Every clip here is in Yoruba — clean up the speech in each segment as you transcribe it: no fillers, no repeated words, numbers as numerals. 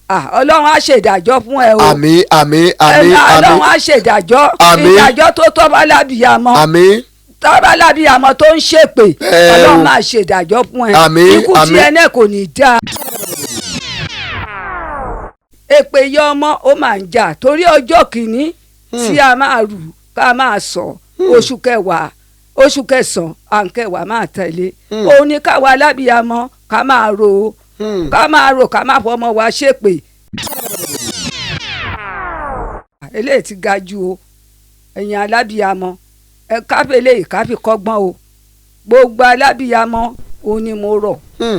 Ọlọ́run á ṣèdájọ́ fún ẹ o. Àmín, àmín, àmín, àmín. Ọlọ́run á ṣèdájọ́. Àmín. Ìdájọ́ tó tọ́ bá lábìyamọ, Àmín. tọ́ bá lábìyamọ tó ń ṣèpè, Ẹ o. Ọlọ́run máa ṣèdájọ́ fún ẹ. Àmín, Ikú tí àmín. ẹ náà kò ní dáa. Èpè yọ ọmọ, ó máa ń jà torí ọjọ́ kìíní tí a máa rù ká máa sọ, oṣù kẹwàá, oṣù kẹsàn-án, à ń kẹwàá máa tẹ̀lé. Òun ni káwa alábìyamọ ká máa ro, ká máa ro, ká máa fọmọ wa ṣépè. Eléyìí ti ga jù o. Ẹ̀yin alábìyamọ, ẹ káfí eléyìí ká fi kọ́gbọ́n o. Gbogbo alábìyamọ òun ni mo rọ̀,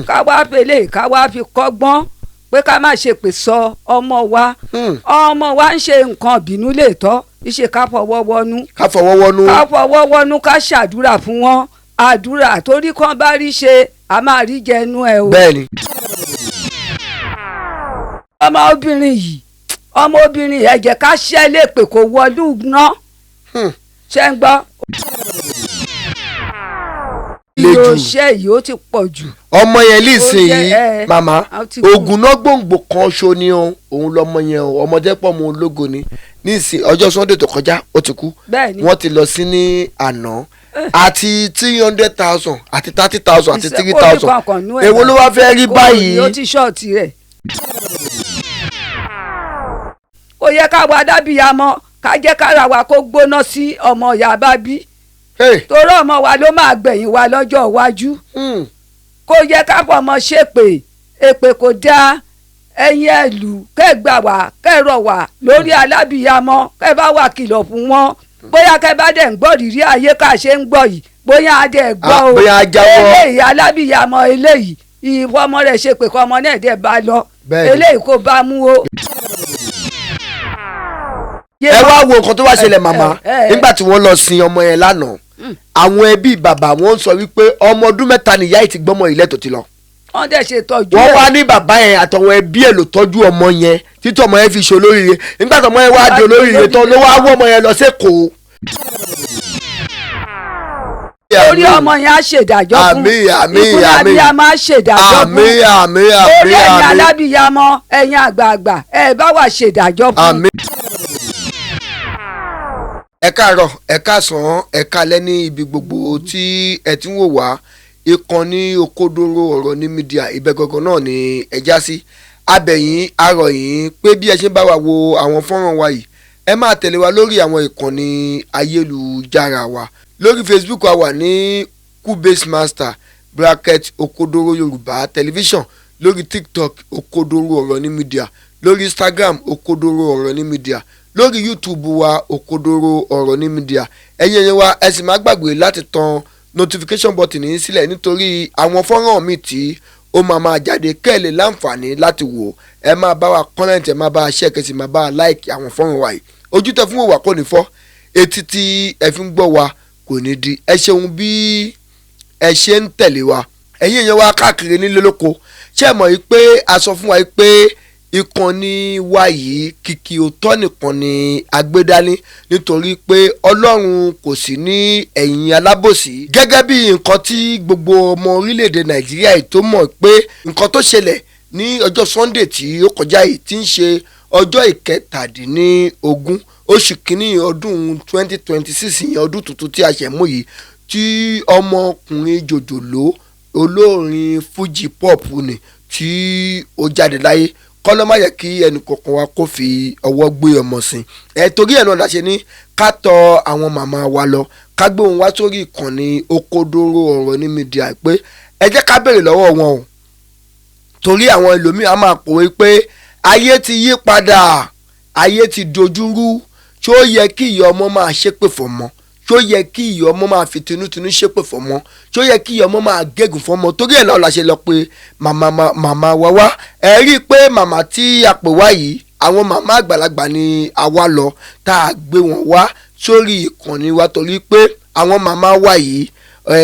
ká wá fi eléyìí ká wá fi kọ́gbọ́n pé ká má ṣe pè sọ ọmọ wa. Ọmọ wa ń ṣe nǹkan ìbínú lè tọ́ ìṣe, ká fọwọ́ wọnú. Ká fọwọ́ wọnú. Ká fọwọ́ wọnú, ká ṣàdúrà fún wọn. Àdúrà torí kán bá rí ṣe, a máa rí jẹnu ẹ o. Bẹ́ẹ̀ni. Ọmọ obìnrin yìí, ọmọ obìnrin, ẹ jẹ́ ká ṣẹ́ lè pè kó wọlú ná. Ṣé ń gbọ́? Le jù. Iṣẹ́ yìí ó ti pọ̀ jù. Ọmọ yẹn lísìnyí, Ó jẹ́, ẹ, màmá, ó ti kú. Oògùn náà gbòǹgbò kan ṣo ni o. Òun lọmọ yẹn o, ọmọdé pọ̀ mọ́, ológo ni. Nísìn ọjọ́ Sunday tó kọjá, ó ti kú. Bẹ́ẹ̀ni. Wọ́n ti lọ sí ní àná, àti 300,000 àti 30,000 àti three Kò ní thousand kankan nú ẹ̀. Èwo ló wá fẹ́ rí Kò ní, báyìí? ó ti ṣọ́ọ̀tì rẹ̀. Kò yẹ ká wa dábìyamọ ká jẹ́ kára wa kó gbóná sí ọmọ ìyá bá bí, Hey. torí ọmọ wa ló máa gbẹ̀yìn wa lọ́jọ́ iwájú. Kò yẹ ká fọmọ ṣépè, èpè kò dáa. Ẹ̀yin ẹ̀lú kẹ́gbà wá, kẹ́rọ̀ wá lórí alábìyamọ, kẹ́ bá wà kìlọ̀ fún wọn. Bóyá kẹ́ bá dẹ̀ ń gbọ́ rírí ayé ká ṣe ń gbọ́ yìí, bóyá á dẹ̀ gbọ́ Ah, o. bóyá á jáwọ́. Eléyìí, alábìyamọ eléyìí, ìwọ ọmọ rẹ̀ ṣe pé kọ́ ọmọ náà dẹ̀ bá lọ. Bẹ́ẹ̀ni. Eléyìí kò bá mú o. Ẹ wá wo nǹkan tó wá ṣẹlẹ̀, màmá. Ẹ, ẹ. Nígbà tí wọ́n lọ sin ọmọ yẹn lánàá, àwọn ẹbí bàbá wọn sọ wípé ọmọ ọdún 3 nìyá yìí ti gbọ́mọ ilẹ̀ tó ti lọ. Wọ́n dẹ̀ ṣe tọ́jú Wọ́n ẹ̀. wá ní bàbá yẹn àtàwọn ẹbí ẹ̀ ló tọ́jú ọmọ yẹn títí ọmọ yẹn fi ṣe olóríire. Nígbà tí ọmọ yẹn wá di olóríire tán, ló wá wọ́ ọmọ yẹn lọ sẹ́kọ̀ọ́. Orí ọmọ yẹn á ṣèdájọ́ fún. Àmín, àmín, Ìkúnlẹ̀ àmín. abiyamọ á ṣèdájọ́ fún. Àmín, àmín, Orí àmín. ẹ̀yin Àmín. alábìyamọ, ẹ̀yin àgbààgbà, ẹ bá wà ṣèdájọ́ fún. Àmín. Ẹ káàárọ̀, ẹ káàsán, ẹ káalẹ́ ní ibi gbogbo tí ẹ ti ń wò wá. Ìkànnì Òkodoro Ọ̀rọ̀ ní Media, ibẹ̀ gangan náà ni ẹ já sí. Abẹ̀yìn arọ̀yìn pé bí ẹ ṣe ń bá wa wo àwọn fọ́nrán wa yìí, ẹ máa tẹ̀lé wa lórí àwọn ìkànnì ayélujára wa. Lórí Facebook, wa wà ní Kubase Master bracket Òkodoro Yorùbá Tẹlifíṣàn. Lórí TikTok, Òkodoro Ọ̀rọ̀ ní Media. Lórí Instagram, Òkodoro Ọ̀rọ̀ ní Media. Lórí YouTube wa, Òkodoro Ọ̀rọ̀ ní Media. Ẹ̀yin wa, ẹ sì má gbàgbé láti tan notification button yín sílẹ̀, nítorí àwọn fọ́nrán mi tí ó máa máa jáde, kẹ́ ẹ lè láǹfààní láti wò. Ẹ máa bá wa comment, ẹ máa bá wa share, kẹ́ sì máa bá wa like àwọn fọ́nrán wa yìí. Ojú tẹ fún wò wá kò ní fọ́, etí tí ẹ fi ń gbọ́ wa kò ní di. Ẹ ṣeun bí ẹ ṣe ń tẹ̀lé wa. Ẹ̀yin èèyàn wa káàkiri nílé lóko, ṣé ẹ mọ̀ yìí pé a sọ fún wa yìí pé ìkànnì wa yìí, kìkì òótọ́ nìkan ni agbédání, nítorí pé Ọlọ́run kò sí ní ẹ̀yìn alábòsí. Gẹ́gẹ́ bí nǹkan tí gbogbo ọmọ orílẹ̀-èdè Nàìjíríà yìí tó mọ̀ pé nǹkan tó ṣẹlẹ̀ ní ọjọ́ Sunday tí ó kọjá yìí, tí ń ṣe ọjọ́ 17 oṣù kínní ọdún 2026, ìyẹn ọdún tuntun tí a ṣẹ̀ mú yìí, tí ọmọkùnrin jòjòló olórin Fuji pop ni tí ó jáde láyé. Kọ́lọ́ má yẹ kí ẹnì kọ̀ọ̀kan wa kó fi ọwọ́ gbé ọmọ sí ẹ. Torí ẹ̀ náà la ṣe ní ká tọ àwọn màmá wa lọ, ká gbé wọn wá sórí ìkànnì Òkodoro Ọ̀rọ̀ ní Media pé ẹ jẹ́ ká béèrè lọ́wọ́ wọn o, torí àwọn ẹlòmíì á máa pòwe pé ayé ti yí padà, ayé ti dojúrú. Ṣó yẹ kí ìyá ọmọ máa ṣépè fọmọ? Ṣó yẹ kí ìyá ọmọ máa fi tinútinú ṣépè fọmọ? Ṣó yẹ kí ìyá ọmọ máa gégùn fọmọ? Torí ẹ̀ náà la ṣe lọ pé màmá màmá wa wá. Ẹ rí i pé màmá tí a pè wá yìí, àwọn màmá àgbàlagbà ni a wá lọ tá a gbé wọn wá sórí ìkànnì wa, torí pé àwọn màmá wa yìí, ẹ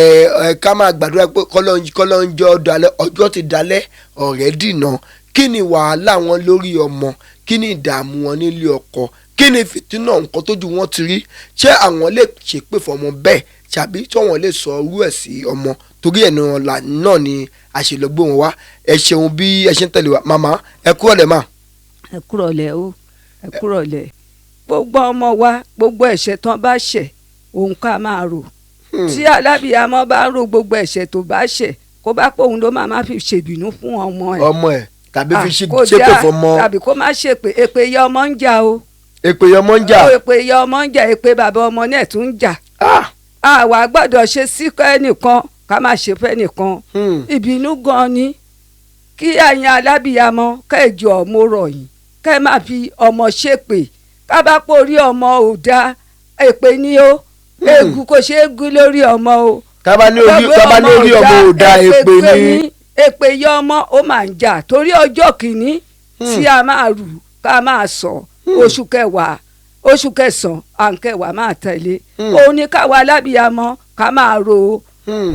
ẹ ká máa gbàdúrà pé kọ́lọ́njọ́ dalẹ̀, ọjọ́ ti dalẹ̀ ọ̀rẹ́ dìnà. Kí ni wàhálà wọn lórí ọmọ? Kí ni ìdààmú wọn nílé ọkọ? Kí ni fìtínà nǹkan tójú wọn ti rí? Ṣé àwọn lè ṣépè fọmọ bẹ́ẹ̀, tàbí tí wọ́n lè sọ irú ẹ̀ sí ọmọ? Torí ẹ̀ náà ni a ṣe lọ gbé wọn wá. Ẹ ṣeun bí ẹ ṣe ń tẹ̀lé wa. Màmá, ẹ kú ọ̀lẹ́ mà. Ẹ kúrọ̀lẹ́ o, ẹ kúrọ̀lẹ́. Gbogbo ọmọ wa, gbogbo ẹ̀ṣẹ̀ tán bá ṣẹ̀, òun ká máa rò. Tí alábìyamọ bá ń ro gbogbo ẹ̀ṣẹ̀ tó bá ṣẹ̀, kó bá pé òun ló máa fi ṣèbínú fún ọmọ ẹ̀. Ọmọ ẹ̀ tàbí fi Ah, kò ṣépè dáa, fọmọ. Tàbí kó má ṣèpè, èpè ìyá ọmọ ń jà o. Èpè ọmọ ń jà. Ó, èpè ìyá ọmọ ń jà, èpè bàbá ọmọ náà tún ń jà. Ah, Àwa gbọ́dọ̀ ṣe sí ẹnìkan ká má ṣe fẹ́nìkan. Ìbínú gan ni kí ẹ̀yin alábìyamọ kẹjọ, mo rọ̀ yín, kẹ́ má fi ọmọ ṣépè. Ká bá porí ọmọ ò dá, èpè ni ó, ègún kò ṣeé gún lórí ọmọ o. Tábà ní orí tábà ní orí ọmọ ò da, èpè ni. Èpè yọ ọmọ ó máa ń jà, torí ọjọ́ kìíní tí a máa rù ká máa sọ, oṣù kẹwàá, oṣù kẹsàn-án, à ń kẹwàá máa tẹ̀lé. Òun ni káwa alábìyamọ ká máa ro,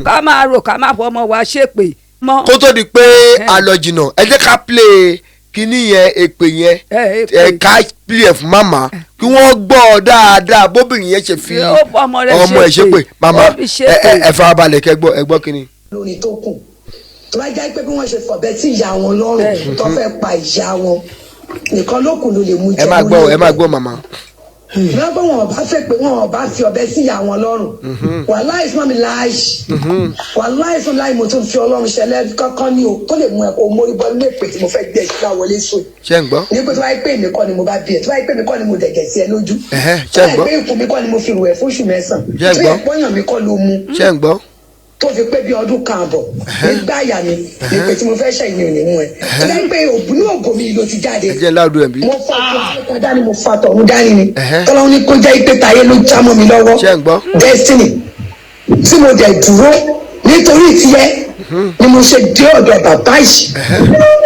ká máa ro, ká máa fọmọ wa ṣépè mọ́. Kó tó di pé a lọ jìnnà, ẹ jẹ́ ká play kinní yẹn, èpè yẹn. Ẹ, èpè. Ẹ ká play ẹ̀ fún màmá kí wọ́n gbọ́ ọ dáadáa bóbìnrin yẹn ṣe fi Ó fọmọ rẹ̀ ọmọ ẹ̀ ṣépè. Màmá, Ó fi ṣépè. ẹ farabalẹ̀ kẹ́ gbọ́, ẹ gbọ́ kinní. Lórí tó kù, tó bá jẹ́ pé bí wọ́n ṣe fọ̀bẹ sí ìyá wọn lọ́rùn tó fẹ́ pa ìyá wọn nìkan ló kù ló lè mú jẹ. Ẹ máa gbọ́, ẹ máa gbọ́ màmá. Wọ́n pé wọn ò bá fẹ́ pé wọn ò bá fi ọ̀bẹ sí ìyá wọn lọ́rùn, wàláì fún mi láàyè, wàláì fún mi láàyè, mo tún fi Ọlọ́run ṣẹlẹ̀ kankan ní o tó lè mú ẹ kó mórí bọ́ nínú èpè tí mo fẹ́ gbé ẹ sílá wọlé sùn. Ṣé ń gbọ́? Ní pé tó bá yẹ pé èmi kọ́ ni mo bá bí ẹ, tó bá yẹ pé èmi kọ́ ni mo dẹ̀gẹ̀ sí ẹ lójú, Ẹ̀hẹ́, tó ṣé bá ń yẹ gbọ́? pé ikùn mi kọ́ ni mo fi rù ẹ fóṣù 9, Ṣé ń tó yẹ gbọ́? pọ́yàn mi kọ́ ló mu Ṣé ń gbọ́? tó fi pé bí ọdún kan àbọ̀ nígbà àyà mi, ní pé tí mo fẹ́ ṣẹ̀yìn ò ní mú ẹ, tó bá yẹ pé òbí ní ògò mi ló ti jáde. Ẹ jẹ́ láàdú ẹ̀ bí. Mo fa ọkọ̀ dání, mo fa tọ̀hún dání ni. Tọ́lọ́hún ní kó jẹ́ pé tayé ló já mọ́ mi lọ́wọ́. Ṣé ń gbọ́? Destiny tí mo dẹ̀ dúró nítorí tiẹ̀ ni mo ṣe dé ọ̀dọ̀ bàbá yìí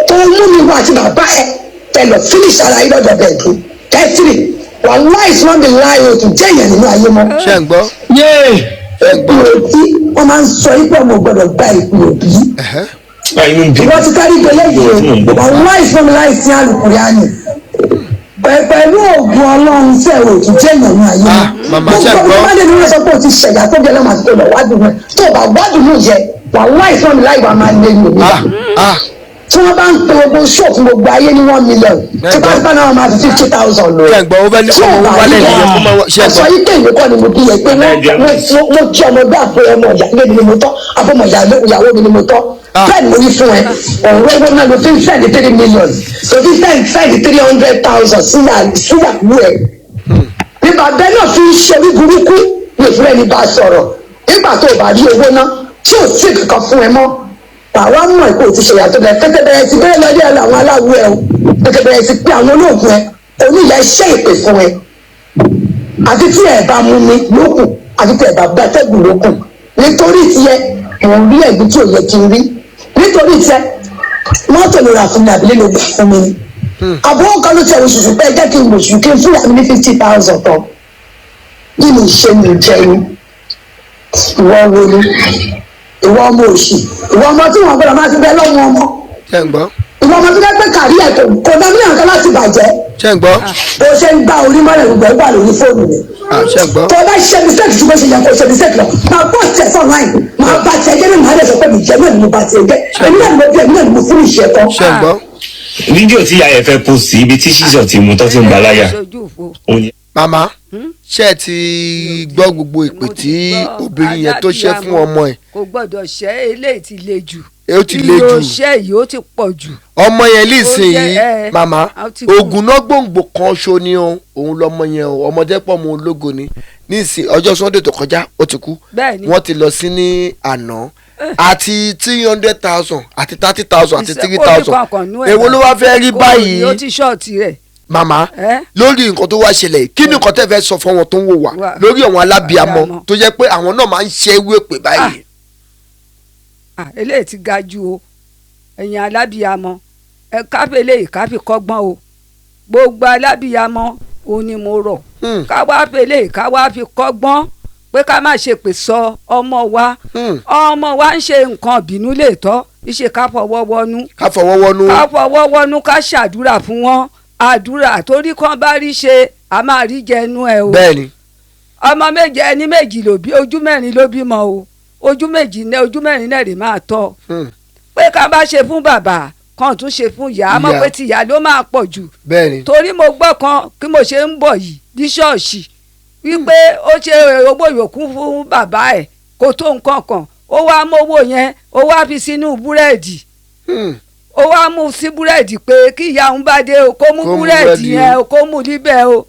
tó mú mi wá àti bàbá ẹ tẹlọ finish ara yìí lọ́dọ̀ bẹ́ẹ̀ dùn. Destiny, wàláì tí wọ́n mi láàyè òtún jẹ́ èèyàn nínú ayé mọ́. Ṣé ń gbọ́? Yéè. Ṣé ń gbọ́? Ìpè òbí, wọ́n máa ń sọ ipò ọmọ gbọ́dọ̀ gba ìpè òbí. Inú ń bí. Ìwọ ti kárí gbẹlẹ yìí o, wàláì fún mi láì sí àlùkùrẹ́ àná pẹ̀lú ògùn Ọlọ́run tí ẹ̀rọ òtún jẹ́ èèyàn ní ayé. Ah, màmá, ṣe gbogbo gbọ́? ọmọ bá lè ní wọ́n sọ pé o ti ṣẹ̀yà tó bí ẹlọ́mà tó lọ wádùn rẹ̀, tó o bá wádùn ní yẹ, wàláì fún mi láì wà máa lé ní òní. Ah, ah. Tí wọ́n bá ń pe gbogbo ṣọ́ọ̀fù gbogbo ayé ní 1 million, tí pásítọ̀ náà máa fi 50,000 lò. Ṣé ń gbọ́? Ó fẹ́ ní Tí kó ò mọ bá wálẹ̀ rí nìyẹn, kó mọ ṣé ń àṣọ gbọ́? yìí pé èmi kọ́ ni mo bí yẹ pé wọ́n jí ọmọ gbé àpò ọmọ ìyá mi ni mo tọ́, àbọ̀mọ ìyàwó mi ni mo tọ́. Ah. Bẹ́ẹ̀ ni mo ní fún ẹ, ọ̀rọ̀ owó náà ló fi ń sẹ́ẹ̀dì 3 million, ló fi ń sẹ́ẹ̀dì 300,000 síyàwó ẹ̀. Ní bàbá náà fi ń ṣe orí burúkú ní ìfúnra ẹni bá sọ̀rọ̀ nígbà tó o bá rí owó náà tí ò sí kankan fún ẹ mọ́, àwa mọ̀ pé o ti ṣèyàtọ̀ bẹ̀rẹ̀ kẹ́tẹ́ bẹ̀rẹ̀ sí bẹ́ẹ̀ lọ́dẹ̀ àwọn aláwo ẹ o, kẹ́tẹ́ bẹ̀rẹ̀ sí pé àwọn olóògùn ẹ oníyà iṣẹ́ ìpè fún ẹ, àti tí ẹ bá mú mi lókun, àti tí ẹ bá bá tẹ́gùn lókun. Nítorí tiẹ̀ mò ń rí ẹ̀gbin tí ò yẹ kí n rí, nítorí tiẹ̀ mọ́tò ló rà fún mi, àbílẹ̀ ló gbà fún mi ni, àbúrò kan ló tẹ̀ oṣooṣù pé ẹ jẹ́ kí n lòṣù kí n fúnra mi ní 50,000 tán. Kí ni ìṣe mi jẹ ni? Ìwọ wo ni ìwọ ọmọ òṣì, ìwọ ọmọ tí wọn gbọ́dọ̀ máa ti bẹ lọ́wọ́ ọmọ, Ṣé ń gbọ́? ìwọ ọmọ tó jẹ́ pé kàrí ẹ̀ kò dá mílíọ̀nù kan láti bàjẹ́. Ṣé ń gbọ́? Bó ṣe ń gbá orí mọ́lẹ̀ gbogbo ẹ̀ wà lórí fóònù mi. Ah, ṣé ń gbọ́? Tó o bá ṣe mistake ju bó ṣe yẹ kó ṣe mistake lọ, máa post ẹ̀ online, máa bá tiẹ̀ jẹ́, ní màá dẹ̀ sọ pé mi jẹ́ náà ni mo bá tiẹ̀ jẹ́, èmi náà ni mo bí, èmi náà ni mo fún ìṣẹ́ tán. Ṣé ń gbọ́? Fídíò tí ìyá yẹn fẹ́ post sí ibi tí ṣíṣọ̀ ti mú tó ti ń gbà láyà. Ṣojú òfo. Òun ni Màmá, ṣé ẹ ti gbọ́ gbogbo ìpè Mo ti tí gbọ́. obìnrin yẹn tó ṣe fún ọmọ ẹ̀? Kò gbọ́dọ̀ ṣẹ́, eléyìí ti le jù. Ó ti le jù. Ìròṣẹ́ yìí ó ti pọ̀ jù. Ọmọ yẹn lísìnyí, Ó jẹ́, ẹ, màmá, a ti kú. oògùn náà gbòǹgbò kan ṣo ni o, òun lọmọ yẹn o, ọmọdé pọ̀ mọ́ ológo ni. Nísìn ọjọ́ Sunday tó kọjá ó ti kú. Bẹ́ẹ̀ ni. Wọ́n ti lọ sí ní àná àti 300,000 àti 30,000 àti 3,000, èwo ló wá fẹ́ rí báyìí? Ó ti ṣọ́ọ̀tì rẹ̀. Màmá, Ẹ́? lórí nǹkan tó wá ṣẹlẹ̀ yìí, kí ni nǹkan tẹ́ fẹ́ sọ fún wọn tó ń wò wá Wà. lórí àwọn alábìàmọ Alábìàmọ. tó jẹ́ pé àwọn náà máa ń ṣe ewé pè báyìí? Ah, eléyìí ti ga jù o. Ẹ̀yin alábìyamọ, ẹ káfí eléyìí ká fi kọ́gbọ́n o. Gbogbo alábìyamọ òun ni mo rọ̀, ká wá fi eléyìí ká wá fi kọ́gbọ́n pé ká má ṣe pè sọ ọmọ wa. Ọmọ wa ń ṣe nǹkan bínú lè tọ́ ìṣe, ká fọwọ́ wọnú. Ká fọwọ́ wọnú. Ká fọwọ́ wọnú, ká ṣàdúrà fún wọn, àdúrà torí kán bá rí ṣe, a máa rí jẹnu ẹ o. Bẹ́ẹ̀ ni. Ọmọ méje, ẹni méjì ló bí, ojú mẹ́rin ló bímọ o, ojú méjì ní ojú mẹ́rin náà rè máa tọ́. Pé ká bá ṣe fún bàbá Kàn tún ṣe fún ìyá, mọ̀ Ìyá. pé tìyá ló máa pọ̀ jù. Bẹ́ẹ̀ ni. Torí mo gbọ́ kan kí mo ṣe ń bọ̀ yìí ní ṣọ́ọ̀ṣì wípé ó ṣe owó yòókù fún bàbá ẹ̀ kó tó nǹkan kan, ó wá mówó yẹn, ó wá fi sínú búrẹ́dì. Ó wá mú sí búrẹ́dì pé kí ìyá òun bá dé o, kó mú Kó mú búrẹ́dì búrẹ́dì yẹn o, kó mú níbẹ̀ o.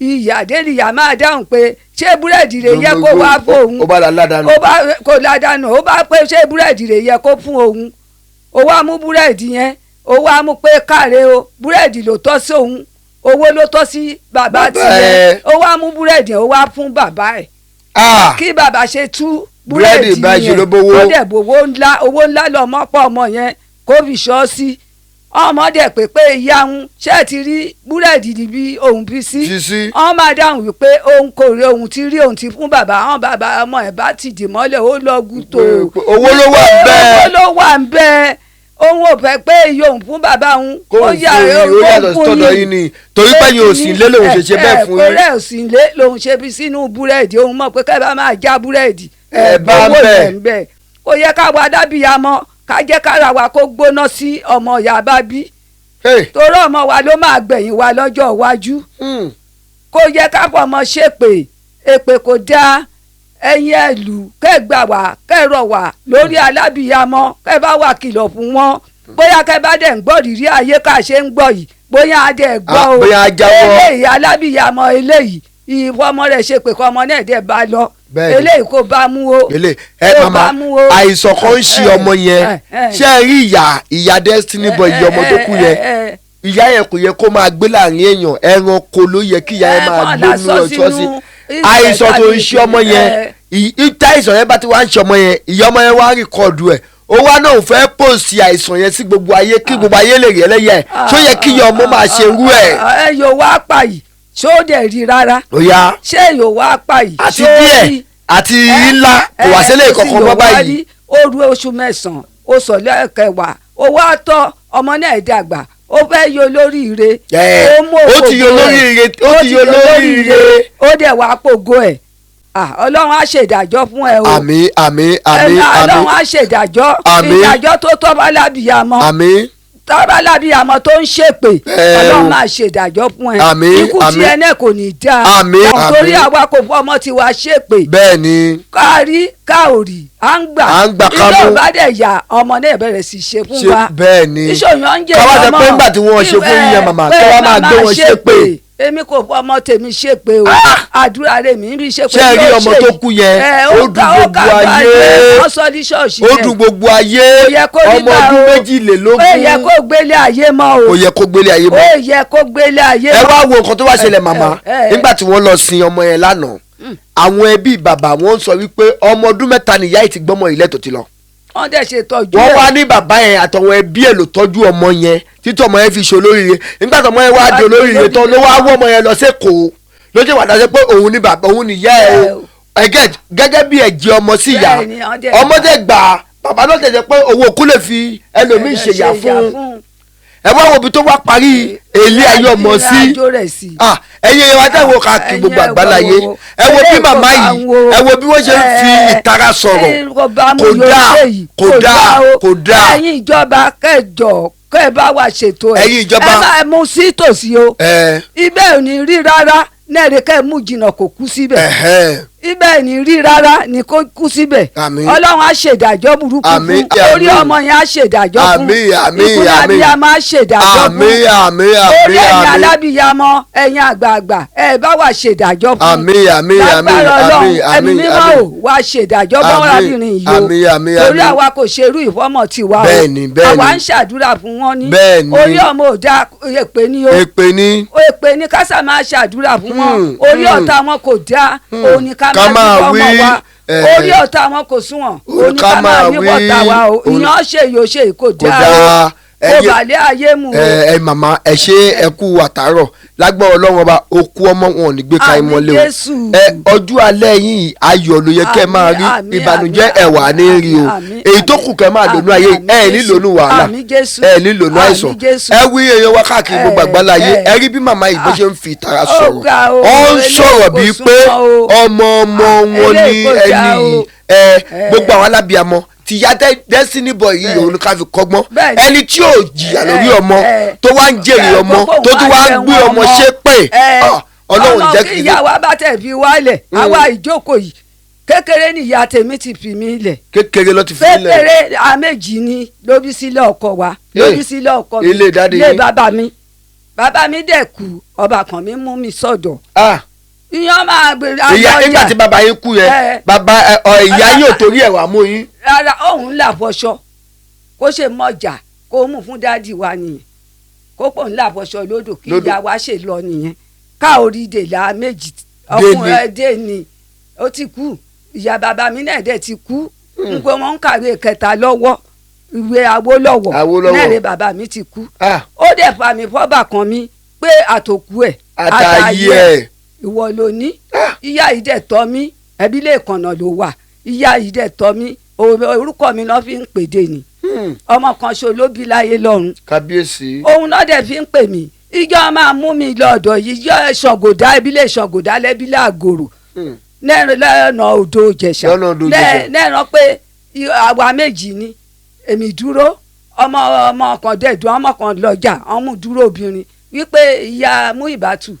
Ìyá délìyà máa dáhùn pé ṣé búrẹ́dì rẹ̀ yẹ kó wá fóun? Ó bá la ládàánù. Ó bá kò ládàánù, ó bá pé ṣé búrẹ́dì rẹ̀ yẹ kó fún òun? Ó wá mú búrẹ́dì yẹn, ó wá mú pé káre o, búrẹ́dì ló tọ́ sí òun, owó ló tọ́ sí bàbá Bàbá tiẹ̀. ẹ̀. Ó wá mú búrẹ́dì yẹn, ó wá fún bàbá ẹ̀. Ah, Kí bàbá ṣe tú Búrẹ́dì búrẹ́dì báyìí yẹn, ló bówó. ó dẹ̀ bówó ńlá, owó ńlá lọ́mọ pọ̀ ọmọ yẹn kó fi ṣọ́ sí ọmọ dẹ̀ pé ìyá òun ṣe ti rí búrẹ́dì níbi òun fi sí. Fi sí. Wọ́n máa dáhùn wípé òun kò rí, òun ti rí, òun ti fún bàbá àwọn bàbá ọmọ ẹ̀ bá ti dì mọ́lẹ̀, ó lọ gùtò. Owó ló wà ń bẹ́ẹ̀. Owó ló wà ń bẹ́ẹ̀, òun ò fẹ́ pé iye òun fún bàbá òun. Kó òun fún yín, ó yàtọ̀ sí tọ̀dọ̀ yín ni, torí pé yín ò sí lé lòun ṣe ṣe bẹ́ẹ̀ fún yín. Kórè ò sí lé lòun ṣe fi sínú búrẹ́dì, òun mọ̀ pé kẹ́ bá máa já búrẹ́dì. Ẹ bá ń owó bẹ̀. yẹn ń bẹ̀. Kò yẹ ká wa dábìyamọ ká jẹ́ kára wa kó gbóná sí ọmọ ìyá bá bí, Hey. torí ọmọ wa ló máa gbẹ̀yìn wa lọ́jọ́ iwájú. Kò yẹ ká fọmọ ṣépè, èpè kò dáa. Ẹ̀yin ẹ̀lú kẹ́ gbà wá, kẹ́ rọ̀ wá lórí alábìyamọ, kẹ́ bá wà kìlọ̀ fún wọn, bóyá kẹ́ bá dẹ̀ ń gbọ́ rírí ayé ká ṣe ń gbọ́ yìí, bóyá á dẹ̀ gbọ́ Ah, o. bóyá á jáwọ́. Eléyìí alábìyamọ, eléyìí ìwọ ọmọ rẹ̀ ṣe pé kọ́ ọmọ náà dẹ̀ bá lọ. Bẹ́ẹ̀ni. Eléyìí kò bá mú o. Ele ẹ Kò màmá, bá mú o. àìsàn kan ń ṣe ọmọ yẹn. Ṣé ẹ rí ìyá Destiny Boy, ìyá ọmọ tó kú yẹn, ìyá yẹn kò yẹ kó máa gbé láàrin èèyàn, ẹranko ló yẹ kí ìyá yẹn máa kàn gbé lásán nínú ọjọ́ sí. sínú ilẹ̀ Àìsàn tó ń tàbí ṣe ọmọ yẹn, ìta àìsàn yẹn bá ti wá ń ṣe ọmọ yẹn, ìyá ọmọ yẹn wá rìkọ́ọ̀dù ẹ̀, ó wá náà fẹ́ pòsì àìsàn yẹn sí gbogbo ayé kí gbogbo ayé lè rí ẹlẹ́yà ẹ̀. Ṣó yẹ kí ìyá ọmọ máa ṣe irú ẹ̀? Ẹ yóò wá pa yìí, ṣó dẹ̀ rí rárá? Ó yá. Ṣé yóò wá pa yìí? Àti ṣó díẹ̀ rí? àti ńlá kò wá sílẹ̀ ìkọ̀kan mọ́ báyìí. Ó ru oṣù 9, ó sọ lẹ́ẹ̀kẹwàá, ó wá tọ́ ọmọ náà dàgbà, ó fẹ́ yọ lóríire. Ẹ, Ó mú ó ti yọ ògo ẹ̀. lóríire, ó ti yọ lóríire. Ó dẹ̀ wá pògo ẹ̀. Ah, Ọlọ́run á ṣèdájọ́ fún ẹ o. Àmín, àmín, àmín. Ọlọ́run Àmín. á ṣèdájọ́. Àmín. Ìdájọ́ tó tọ́ bá lábìyamọ, Àmín. tọ́ba lábìyamọ tó ń ṣèpè, Ẹ o. Ọlọ́run máa ṣèdájọ́ fún ẹ. Àmín, Ikú tí àmín. ẹ náà kò ní dáa. Àmín, Torí àmín. àwa kò fún ọmọ tiwa ṣèpè. Bẹ́ẹ̀ ni. Ká rí ká ò rí, à ń gbà. À ń gbà ká Ilé mú. ò bá dẹ̀ yà, ọmọ náà bẹ̀rẹ̀ sí ṣe fún Ṣe wa. bẹ́ẹ̀ ni. Ìṣòyàn ń jẹ Ká wá sọ ọmọ. pé ńgbà tí wọ́n ṣe fún yín yẹn, màmá, Pé kí wọ́n máa gbé wọn ṣépè. Èmi kò fún ọmọ tèmi ṣépè o, àdúrà rẹ̀ mi ń bí ṣépè. Ṣé ẹ rí Yóò ọmọ ṣe tó yìí. kú yẹn? Ẹ, Ó dùn gbogbo ayé. Wọ́n sọ ní ṣọ́ọ̀ṣì Ó yẹn. dùn gbogbo ayé. Kò yẹ kó rí Ọmọ bá ọdún o. 22. Ó yẹ kó gbélé ayé mọ́ o. Kò yẹ kó gbélé ayé mọ́. Ó yẹ kó gbélé ayé Ẹ mọ́. wá wo nǹkan tó wá ṣẹlẹ̀, màmá. Nígbà tí wọ́n lọ sin ọmọ yẹn lánàá, àwọn ẹbí bàbá wọn sọ wípé ọmọ ọdún 3 nìyá yìí ti gbọ́mọ ilẹ̀ tó ti lọ. Wọ́n dẹ̀ ṣe tọ́jú Wọ́n ẹ̀. wá ní bàbá yẹn àtàwọn ẹbí ẹ̀ ló tọ́jú ọmọ yẹn títí ọmọ yẹn fi ṣe olóríire. Nígbà tí ọmọ yẹn wá di olóríire tán, ló wá wọ́ ọmọ yẹn lọ sẹ́kọ̀ọ́, ló ṣe wà dáṣẹ́ pé òun ni bàbá, òun ni ìyá ẹ̀ o. Ẹ̀gẹ́ gẹ́gẹ́ bí ẹ̀jẹ̀ ọmọ sí ìyá. Bẹ́ẹ̀ ni, wọ́n dẹ̀ Ọmọ dẹ̀ gbà á, bàbá náà tẹ̀sẹ̀ pé òun òkú lè fi ẹlòmíì ṣèyà fún ẹ. Wá wo ibi tó wá parí èlé ayé ọmọ sí. Ìrìnàjò rẹ̀ sí. Ah, ẹ̀yin èèyàn wa tẹ́ wo káàkiri gbogbo Ẹ̀yin ẹ àgbáláyé, wo. ẹ wo bí Eléyìí màmá kò bá yìí, ń wo. ẹ wo bí wọ́n ṣe ń fi ìtara sọ̀rọ̀. Kò bá mú Kò yóò dáa, ṣe yìí. kò dáa, o. kò dáa. Ẹ̀yin ìjọba, kẹjọ kẹ bá wa ṣètò ẹ̀. Ẹ̀yin ìjọba. Ẹ máa mú sí tòsí o. Ẹ Ibẹ̀ ò ní rí rárá náà rẹ, kẹ́ ẹ mú jìnnà kò kú síbẹ̀. Ẹ̀hẹ́n. Ibẹ̀ ò ní rí rárá ni kò kú síbẹ̀. Àmín. Ọlọ́run á ṣèdájọ́ burúkú Àmín, fún orí àmín. ọmọ yẹn, á ṣèdájọ́ fún Àmín, àmín, ikú àmín. lábíyamọ, á ṣèdájọ́ fún Àmín, àmín, orí àmín. ẹ̀yin Àmín. alábìyamọ, ẹ̀yin àgbààgbà, ẹ bá wa ṣèdájọ́ fún. Àmín, àmín, àmín, Lágbára Ọlọ́run, àmín, ẹ̀mí àmín, mímọ́ àmín. ò wá ṣèdájọ́ Àmín, bọ́rábìnrin yìí o. àmín, àmín, Torí àmín. àwa kò ṣerú ìfọ́mọ̀ tiwa o. Bẹ́ẹ̀ni, bẹ́ẹ̀ni. Àwa ń ṣàdúrà fún wọn ní Bẹ́ẹ̀ni. orí ọmọ ò dá, èpè ni o. Èpè ni. Èpè ni kásà máa ṣàdúrà fún wọn. Orí ọ̀tá wọn kò dá, òun ni ká Ká máa máa wí wí, fọ́mọ wa. Orí ọ̀tá wọn kò sunwọ̀n, òun ni ká máa wí fọ́tá wa o. Ìyàn ṣe yóò ṣe kò Kò dá o, dáa. kò bàlẹ́ ayé mu o. Ẹ màmá, ẹ ṣe, ẹ kú àtàárọ̀. Lágbára Ọlọ́run Ọba, okú ọmọ wọn ò ní gbé ka Àmín ìmọ̀lẹ́ o. Jésù. Ẹ ọjọ́ alẹ́ yìí, ayọ̀ ló yẹ kẹ́ ẹ máa rí. Àmín, àmín, Ìbànújẹ́ àmín, ẹ̀wà ní rí o. àmín, Èyí tó àmín, kù kẹ́ máa lónú àmín, ayé àmín ẹ ní Jésù. lónú wàhálà, Àmín Jésù. ẹ ní lónú Àmín àìsàn. Jésù. Ẹ wí èèyàn wá káàkiri gbogbo àgbáláyé, ẹ rí bí màmá yìí bó ṣe ń fi ìtara Ó sọ̀rọ̀. ga o, Ó ń eléyìí sọ̀rọ̀ kò bíi pé súnmọ́ o. ọmọ ọmọ wọn ní Eléyìí kò ẹni dáa o. yìí. Ẹ gbogbo àwọn alábìàmọ tí Tìyá Destiny Boy yìí, òun ni ká fi kọ́gbọ́n. Bẹ́ẹ̀ni. Ẹni tí ò jìyà lórí ọmọ, tó wá ń jèrè ọmọ, gbogbo tó tún wá ń jẹun gbé ọmọ ṣépè. Ah, Ọlọ́run jẹ́ kí kí ìyá wa bá tẹ̀ fi wálẹ̀. Àwa ìjókòó yìí, kékeré ni ìyá tèmi ti fi mí lẹ̀. Kékeré ló ti fi lẹ̀. Kékeré, àméjì ni ló bí sílẹ̀ ọkọ wa, ló bí sílẹ̀ ọkọ mi. Ilé daddy Ilé yín. bàbá mi. Bàbá mi dẹ̀ kú, ọba kan mi mú mi sọ́dọ̀. Ah, Ìyẹn máa gbé ìyá, nígbà tí bàbá yín kú yẹn, bàbá ọ ìyá yín ò torí ẹ̀ wá mú yín? Rárá, òun là fọṣọ, kó ṣe mọjà, kó mú fún daddy wa nìyẹn, kó pò ń là fọṣọ lódò kí Lódò. ìyá wa ṣe lọ nìyẹn, ká orí dèlà méjì ọkùnrin ẹ dé ni ó ti kú. Ìyá bàbá mi náà dẹ̀ ti kú, n pé wọ́n ń kàwé kẹta lọ́wọ́, ìwé Awólọ́wọ̀. Awólọ́wọ̀. Náà rẹ bàbá mi ti kú. Ah, Ó dẹ̀ fà mí fọ́bà kan mi pé àtòkù ẹ̀ àtàyè ẹ̀. Ìwọ ló ní. Ah. Ìyá yìí dẹ̀ tọ́ mi, ẹbí lè kànnà ló wà. Ìyá yìí dẹ̀ tọ́ mi, orúkọ mi náà fi ń pèdè ni. Ọmọ kan ṣo ló bí láyé lọ́run. Kábíyèsí. Òun náà dẹ̀ fi ń pè mí. Ìjọ máa mú mi lọ́dọ̀ yìí, ìjọ Ṣàngòdá, ẹbí lè Ṣàngòdá, lẹ́bí láàgòrò, lẹ́nà odò Ìjẹ̀ṣà. Lọ́nà odò Ìjẹ̀ṣà. Lẹ́ẹ̀rọ pé àwa méjì ni, èmi dúró, ọmọ ọmọ kan dẹ̀dùn, ọmọ kan lọ́jà, ọmọ dúró obìnrin, wípé ìyá Múyìbátù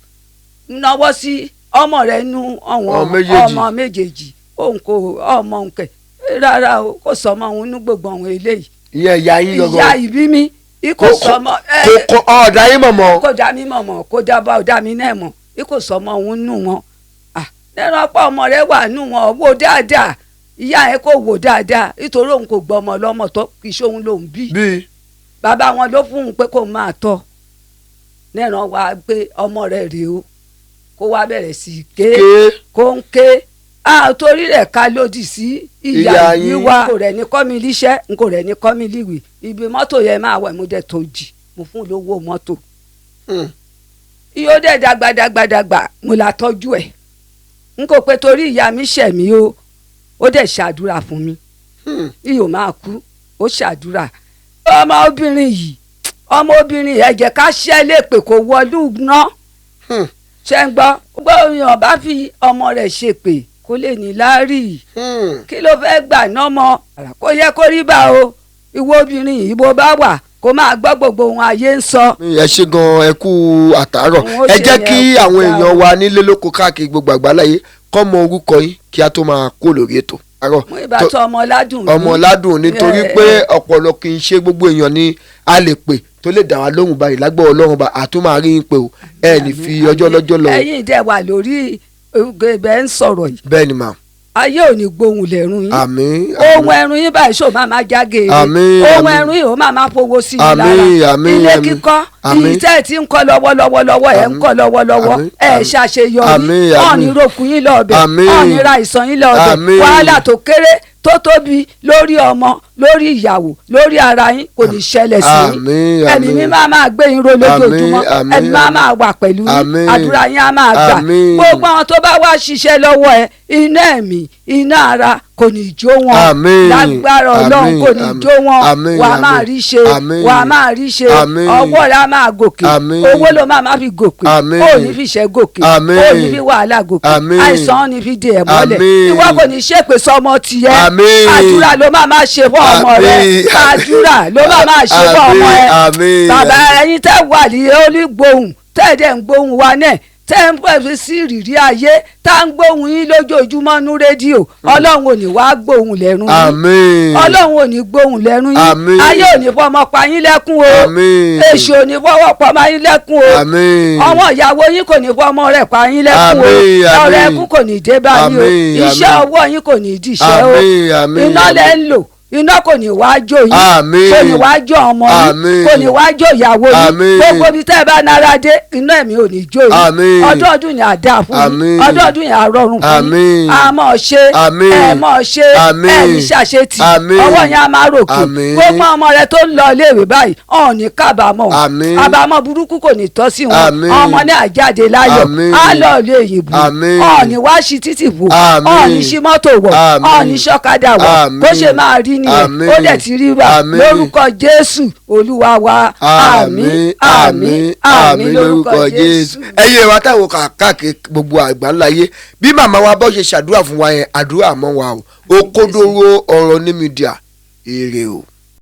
náwó sí ọmọ rẹ̀ nu ọ̀wọ́n. Ọmọ méjèèjì. Ọmọ méjèèjì, òun kò ọmọ òun kẹ̀ rárá o, kò sọmọ òun nú gbogbo àwọn eléyìí. Ìyá ìyá yín Ìyá gangan. ìbí mi kò sọmọ Kò ọ̀dà yín mọ̀mọ́. Kò dá mi mọ̀ mọ̀, kò dá bá ọ̀dá mi náà mọ̀, bí kò sọmọ òun nù wọn. Lẹ́nu ọ̀pọ̀ ọmọ rẹ̀ wà nù wọn, wò dáadáa, ìyá ẹ̀ kò wò dáadáa, nítorí òun kò gbọ́ ọmọ lọ́mọ tó kì í ṣe òun lòún bí. Bíi Bàbá wọn ló fún un pé kó máa tọ́ lẹ́nu wa, pé ọmọ rẹ̀ rèé o, kó wá bẹ̀rẹ̀ sí í ké. Ké. Kó ń ké a, torí rẹ̀ ká lòdì sí ìyá Ìyá yìí yín. wá. N kò rẹ̀ ní kọ́ mi líṣẹ́, n kò rẹ̀ ní kọ́ mi líwì, ibi mọ́tò yẹn máa wẹ̀, mo dẹ̀ tó jì, mo fún un lówó mọ́tò. Yóò dẹ̀ dàgbà dàgbà dàgbà, mo là tọ́jú ẹ̀, n kò pé torí ìyá mi ṣẹ̀ mí o. Ó dẹ̀ ṣàdúrà fún mi. Iyò máa kú, ó ṣàdúrà. Ọmọ obìnrin yìí, ọmọ obìnrin yìí, ẹ jẹ́ ká ṣẹ́ lè pè kó wọlú ná. Ṣe ń gbọ́ gbọ́, èèyàn bá fi ọmọ rẹ̀ ṣe pè kó lè ní láárí. Kí ló fẹ́ gbà náà mọ́? Kó yẹ kó rí bá o. Ìwọ obìnrin yìí, bó bá wà, kó máa gbọ́ gbogbo ohun ayé ń sọ. Ẹ ṣe gan, ẹ kú àtàárọ̀. Òun ó Ẹ ṣe jẹ́ yẹn, kí ó àwọn dáa. èèyàn wa nílé lóko káàkiri gbogbo àgbáláyé kọ́ mọ orúkọ yín kí a tó máa kó lórí ètò. Àárọ̀. Mú ìbátan ọmọ ládùn. Ọmọ ládùn, nítorí pé ọ̀pọ̀lọ kì í ṣe gbogbo èèyàn ni a lè pè tó lè dá wa lóhùn báyìí. Lágbọ́ Ọlọ́run bá àtún máa rí yín pé o, ẹ ní fi ọjọ́ lọ́jọ́ lọ o. Ẹ̀yin dẹ̀ wà lórí ibẹ̀ ń sọ̀rọ̀ yìí. Bẹ́ẹ̀ ni mà. Ayé ò ní gbóhùn lẹ́rù yín. Àmín. Ohun ẹrù yín báyìí ṣò máa máa jáde. Àmín, Ohun àmín. ẹrù yìí ó máa máa fowó sí i Àmín, lára. àmín, Ilé àmín. kíkọ́, Àmín. ìyí tẹ́ ẹ ti ń kọ́ lọ́wọ́lọ́wọ́ lọ́wọ́, ẹ̀ ń Àmín, kọ́ lọ́wọ́lọ́wọ́, àmín, ẹ̀ àmín. ṣàṣeyọrí. Àmín, Ọ̀ọ́ni àmín. ròkun yín lọ́ọ̀bẹ̀. Àmín. Ọ̀ọ́ni ra ìsàn yín lọ́ọ̀bẹ̀. Àmín. Wàhálà tó kéré, tó tóbi, lórí ọmọ, lórí ìyàwó, lórí ara yín, kò ní ṣẹlẹ̀ sí yín. Àmín, Ẹ̀mí àmín. mi máa máa gbé yín ro lójoojúmọ́. Àmín, Ẹ̀mí máa àmín. máa wà pẹ̀lú yín. Àmín. Àdúrà yín á máa gbà. Àmín. Gbogbo àwọn tó bá wá ṣiṣẹ́ lọ́wọ́ ẹ, iná ẹ̀mí, iná ara kò ní jó wọn. Àmín. Lágbára Ọlọ́run, Àmín, kò ní àmín. jó wọn. Àmín, Wà á máa àmín. rí ṣe. Àmín. Wà á máa rí ṣe. Àmín. Ọwọ́ rẹ á máa gòkè. Àmín. Owó ló máa máa fi gòkè. Àmín. Ó ní fi ṣẹ́ gòkè. Àmín. Ó ní fi wàhálà gòkè. Àmín. Àìsàn ò ní fi dè ẹ́ mọ́lẹ̀. Àmín. Ìwọ kò ní ṣépè sọmọ tiẹ̀. Àmín. Àdúrà ló máa máa ṣe fún ọmọ rẹ. Àmín. Àdúrà ló máa máa ṣe fún ọmọ ẹ. Àmín, Bàbá, àmín. ẹ̀yin tẹ́ wà ní olùgbòhùn, tẹ́ dẹ̀ ń gbóhùn wa náà, tẹ́ ń pẹ̀lú sí ìrírí ayé tá ń gbóhùn yín lójoojúmọ́ nú rédíò, Ọlọ́run ò ní wá gbóhùn lẹ́nu yín. Àmín. Ọlọ́run ò ní gbóhùn lẹ́nu yín. Àmín. Ayé ò ní fọmọ pa yín lẹ́kún o. Àmín. Èṣù ò ní fọwọ́ pọmọ yín lẹ́kún o. Àmín. Ọmọ ìyàwó yín kò ní fọmọ rẹ̀ pa yín lẹ́kún o. Àmín, àmín. Ọ̀rọ̀ ẹkún kò ní dé bá yín o. Àmín, Iṣẹ́ àmín. ọwọ́ yín kò ní dìṣẹ́ o. Àmín, àmín, Iná àmín. lẹ́ ń lò, iná kò ní wá jó yín. Àmín. Kò ní wá jó ọmọ yín. Àmín. Kò ní wá jó ìyàwó yín. Àmín. Gbogbo ibi tẹ́ ẹ bá nára dé, iná ẹ̀mí ò ní jó yín. Àmín. Ọdún ọdún yẹn á dáa fún yín. Àmín. Ọdún ọdún yẹn á rọrùn fún yín. Àmín. A mọ̀ ṣe. Àmín. Ẹ mọ̀ ṣe. Àmín. Ẹ ní ṣàṣetì. Àmín. Ọwọ́ yẹn á máa ròkè. Àmín. Gbogbo ọmọ rẹ tó ń lọ iléèwé báyìí, ọ̀n ní kábàámọ̀. Àmín. Àbámọ̀ burúkú kò ní tọ́ sí wọn. Àmín. Ọmọ ní àjáde láyọ̀. Àmín. Á lọ ilé òyìnbó. Àmín. Ọ̀n ní wá sí títì wò. Àmín. Ọ̀n ní sí mọ́tò wọ̀. Àmín. Ọ̀n ní sọ́kadà wọ̀. Àmín. Bó ṣe máa rí nìyẹn. Àmín. Ó dẹ̀ ti rí wa. Àmín. Lórúkọ Jésù Olúwa wa. Àmín, àmín, àmín lórúkọ Jésù. Ẹ̀yin ìwà táwọn káàkiri gbogbo àgbáńláyé, bí màmá wa bọ́ ṣe ṣàdúrà fún wa yẹn, àdúrà mọ́ wa o. Òkodoro ọ̀rọ̀ ní media. Ire o.